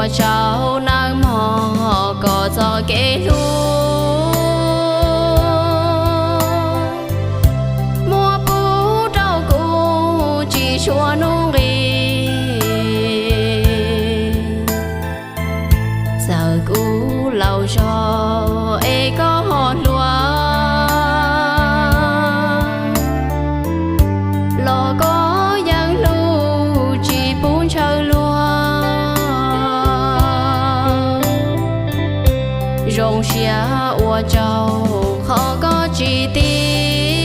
Ua tsaug nawb mog, koj txoj kev hlub muab pub rau kuv tsis tshua nuj nqis. Txawm kuv laus zog es koj ho hluas, los koj yeej hlub tsis pub ntshaw luag. Zoo siab ua tsaug qhov koj tsis tib,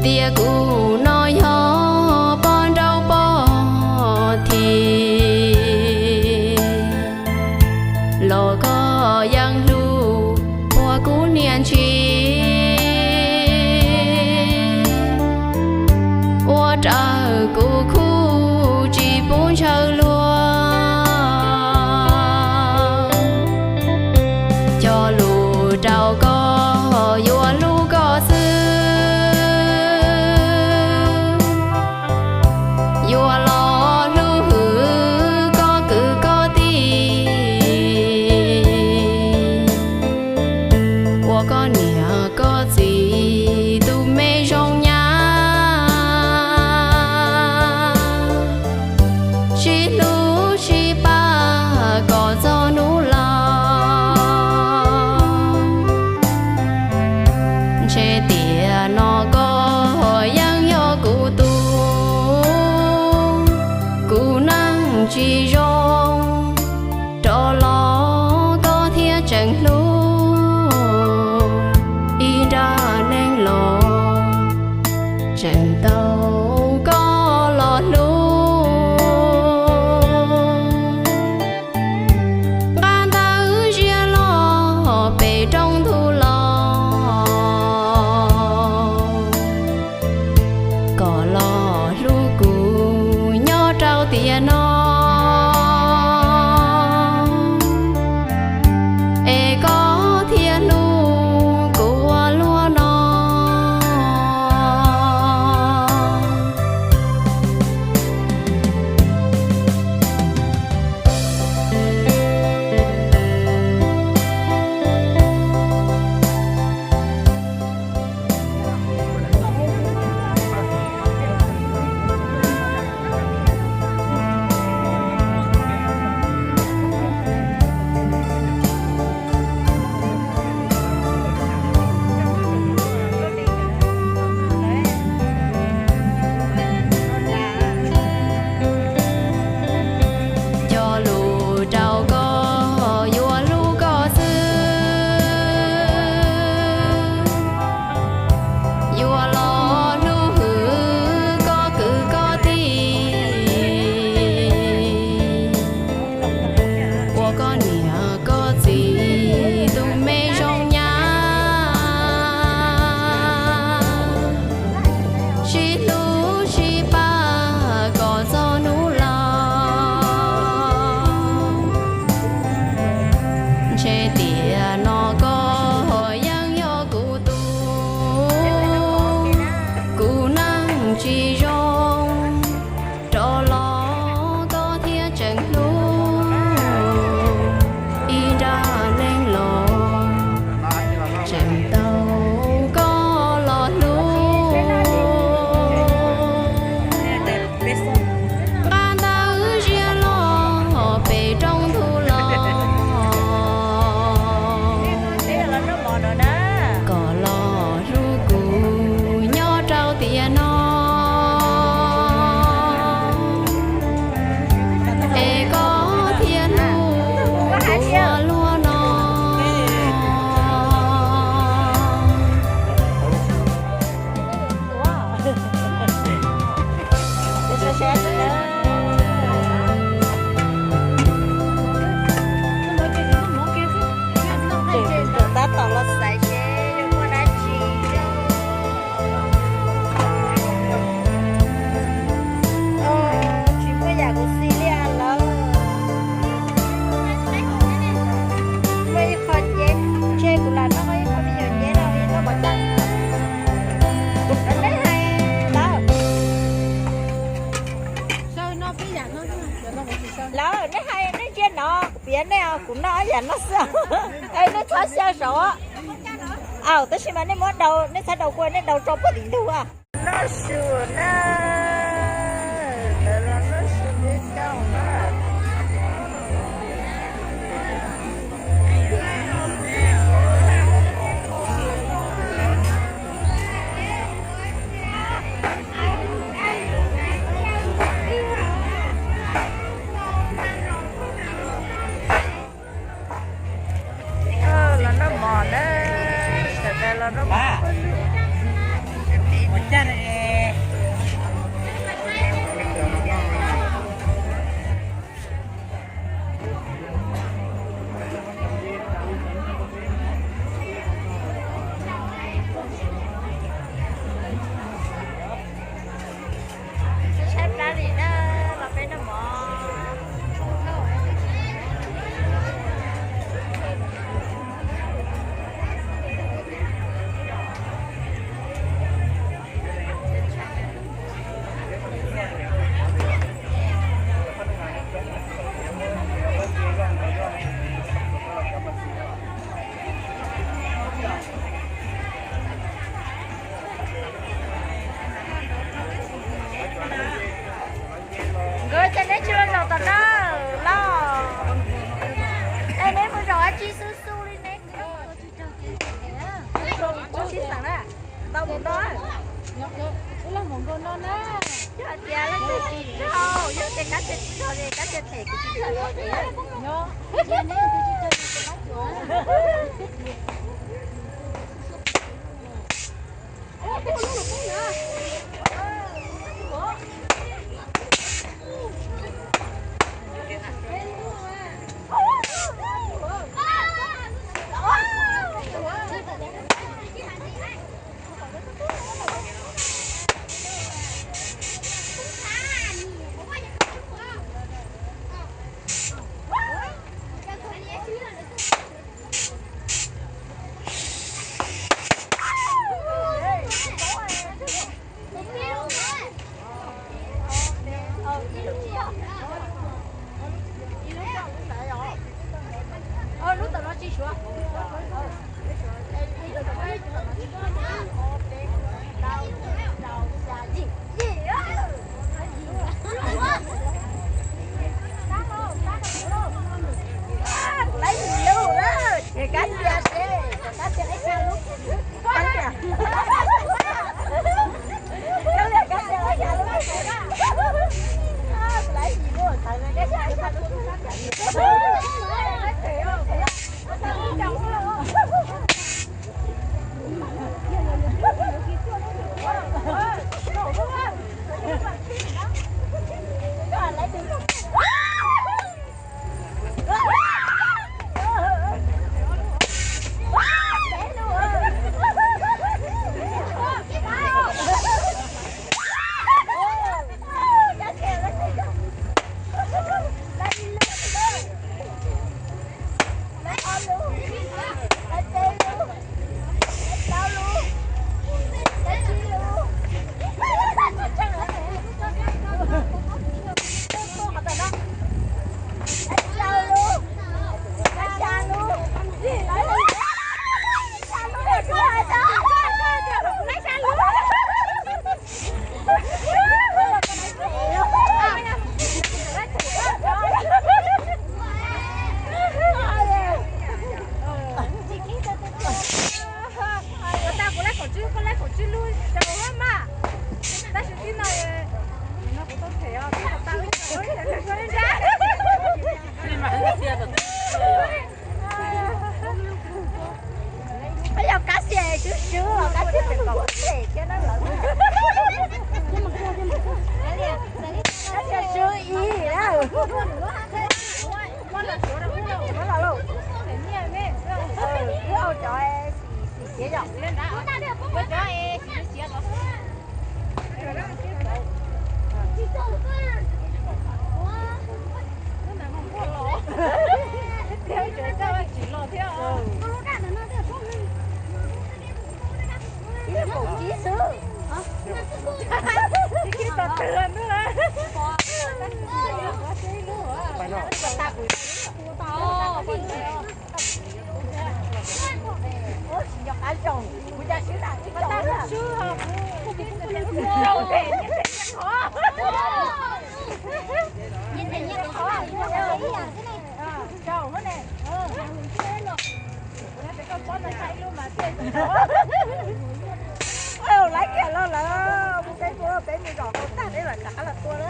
tias kuv no yog poj nrauj poj thim, los koj yeej hlub ua kuv niam ntsis. Ua raws kuv khub tsis pub ntshaw luag, cog lus rau koj yuav hlub koj xwb, yuav los hlub hwm koj kwv koj tij, ua koj niam koj txiv tus me zoo nyab, sib hlub sib pab kom txog hnub laus. Ntshe tiam no koj yeej yog kuv tus, kuv neej tsis zoo, rov los koj thiaj tseem hlub, ib nrab neej los tseem tau koj los hlub. Nqa ntawv ziab los pem roob ntug los, kom los hlub kuv nyob rau tiam no. Tias nej, kuv noj yam no xwb. Es nej txhob xyaw saum. Aw, tab sis mas nej muab daus, nej txhob daus kua, nej daus tso puag tim ntug. Noj su na, lawv los noj su nyob coob na. Los noj mov na, sawv daws los noj mov. Tshaib plab li na, los peb noj mov. Nkawd ces neb tsis los zaum tom no los? Es neb mus zaum dab tsi xub xub li ne? Sib xeem na, tau mus no. Yog hais tias leej twg tsis tsaug, yog tias Kab Xias tsis tsaug ces Kab Xias them kuv tsis tsaug. Kuv lawv yim lub lawm, ces Kab Xias seb, Kab Xias lawv xya lub. Kab Xias, Kab Xias lawv xya lub. Kuv lawv yim lub, Kab Xias lawv xya lub. Ua tas kuv lab kaum tsib, koj lab kaum tsib lub rau mas. Tab sis tib no no kuv tau them os, tib no tau ib nrab. Yog Kab Xias swb swb los Kab Xias pem kaum tsib thiab na lawm. Kab Xias swb ib na. Wb ua cov xim siav yom. Thiab tsis los thiab. Ib lub kaum tsib xwb. Ib kis tau twg ntuj lawm. Lawv kiag los lawm, mus peb mus peb mus zom tau tag peb mam rov qab los tua na.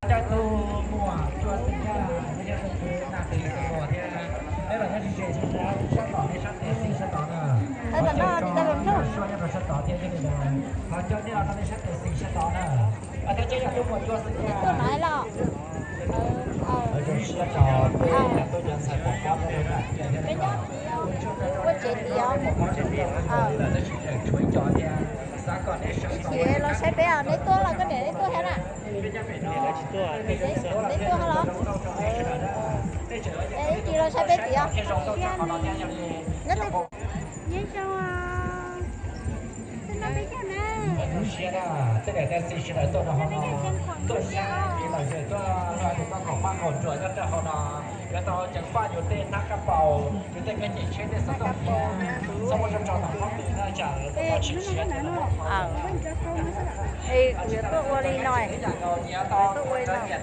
Caij tug muam Tsua Xeem Yaj, nej yog tus kwv Nam Tis Xeem Muas thiab, peb los nyob tsis tsev tsis tau, sab tom nej sab tes xis sab tod na. Ho cov no suab nyob rau sab tod thiab, ho cov nej los rau nej sab tes xis sab tod na. Thov caw yog tus muam Tsua Xeem Yaj. Zoo siab rau peb cov tub cov ntxhais pom pob rau nram tiaj thiab na. Ua tsev tiag. Tab sis tseem tshuav ib co thiab, xav kom nej sawv tau. Los saib peb, neb tuaj los koj niam neb tuaj thiab na? Neb tuaj los? Ib chim los saib peb tiag. Nyob twg? Zoo siab na, tej niam tej txiv sawv daws tuaj rau hauv no, tuaj saib kev lom zem, tuaj nrog tus koj khoom maj khoom ruam nyob rau hauv no, yuav tau ceev faj yus tej hnab kab paus, yus tej kab nyem tsheb tej xov tooj thiab, txhob muab tso tso tom pob tw na, tsam lawv tuaj tsis siav ces lawv muab kho. Yuav tuaj ua li no, tuaj ua li no. Thiaj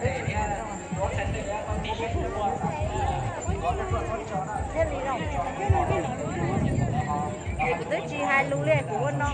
li no. Kuv twb tsis hais lus li, kuv ua no.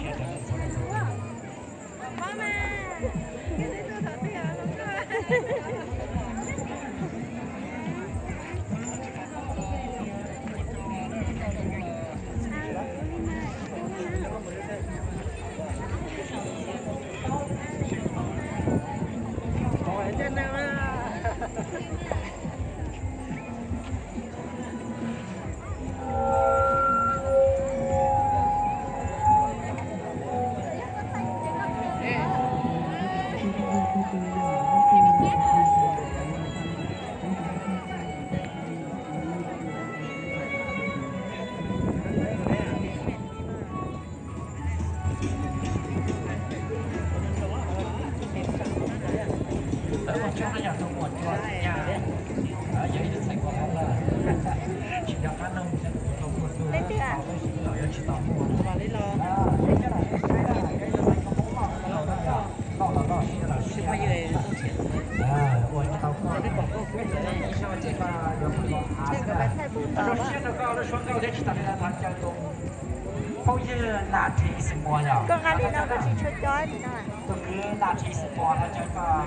Phooj ywg Nam Ris Xeem Muas yog? Koj nqa li no koj tsis tshua co li no. Tus kwv Nam Ris Xeem Muas thov caw koj.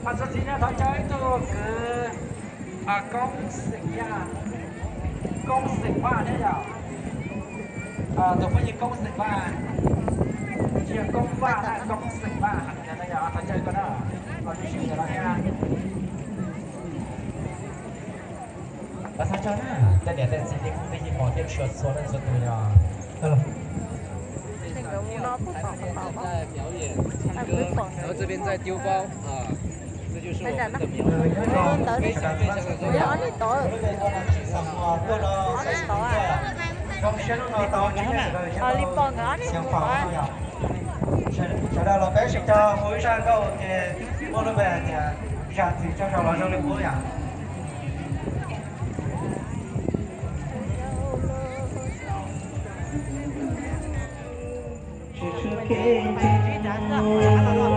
Ho txuas ntxiv no thov caw ib tug kwv Koob Xeem Yaj, Koob Xeem Vaj thiab yog? Tus phooj ywg Koob Xeem Vaj, tsis yog Koob Vaj na, Koob Xeem Vaj, thov caw koj na, los tsis sib ntawm no thiab. Los thov caw na, tej niam tej txiv tej kwv tij phooj ywg thiab txhua leej txhua tus yog. 这边在丢包啊，这就是我们的苗。非常非常的重要。 Li pom nkawd ob niag. Sawv daws los peb sib cog hu ib zaj nkauj ces muaj lub npe hais tias zam txim rau saum los zoo li qub yom. Zam txim rau saum los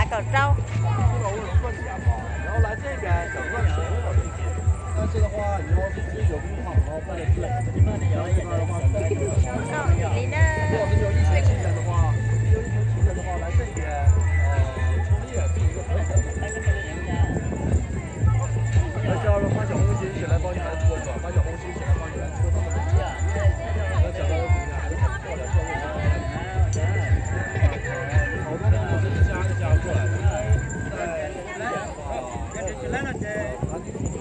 Kaum rau. 然后来这边小赚钱的，但是的话，你要是只有一套，然后放在这，然后这边的话，如果是没有疫情期间的话，没有疫情期间的话，来这边，呃，创业是一个很好的。而且要是发小红心，谁来帮你来搓转？发小红心，谁来帮你来搓这么多？我想到我姑娘还是很漂亮，照顾好。好多都是一家一家过来的。在 Nyob zoo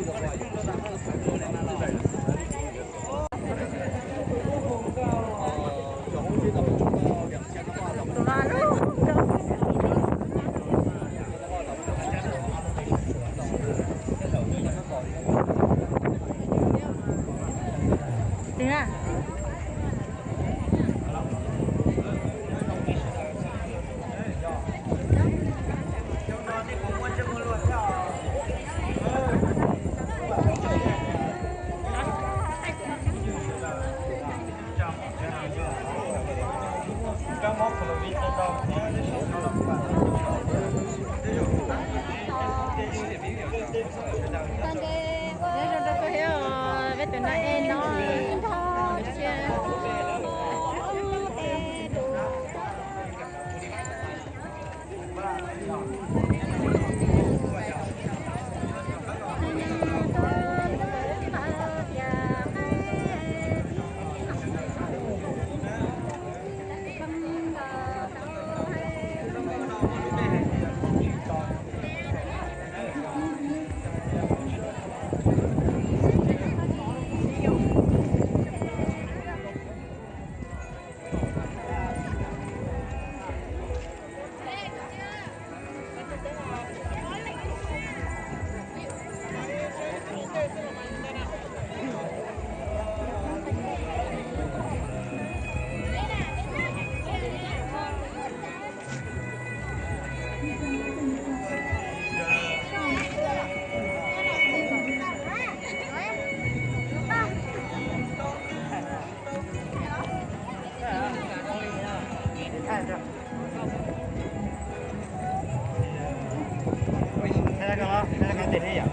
rau koj thiab os, peb tus no es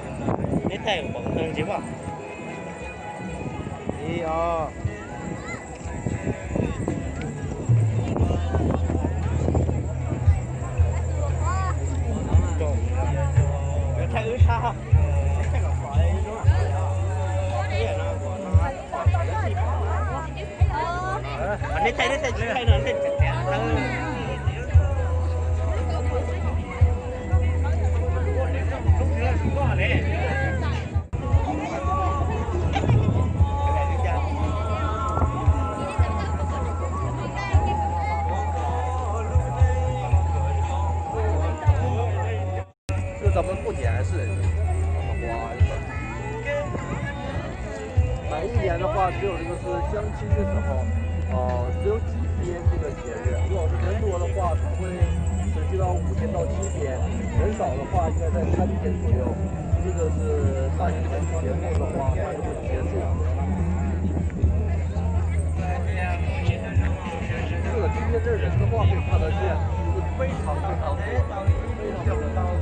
no. Neb thaij pom ntsis mas. Ib os. Thaij wb sab. Neb thaij, neb thaij tsis thaij no, neb thaij. 就咱们过年是，哇，每一年的话，只有这个是相亲的时候，呃，只有几天这个节日。如果是人多的话，可能会持续到五天到七天；人少的话，应该在三天左右。这个是大型节目的话，它就会结束。这个今天这人的话，可以看得见，是非常非常多，非常非常多。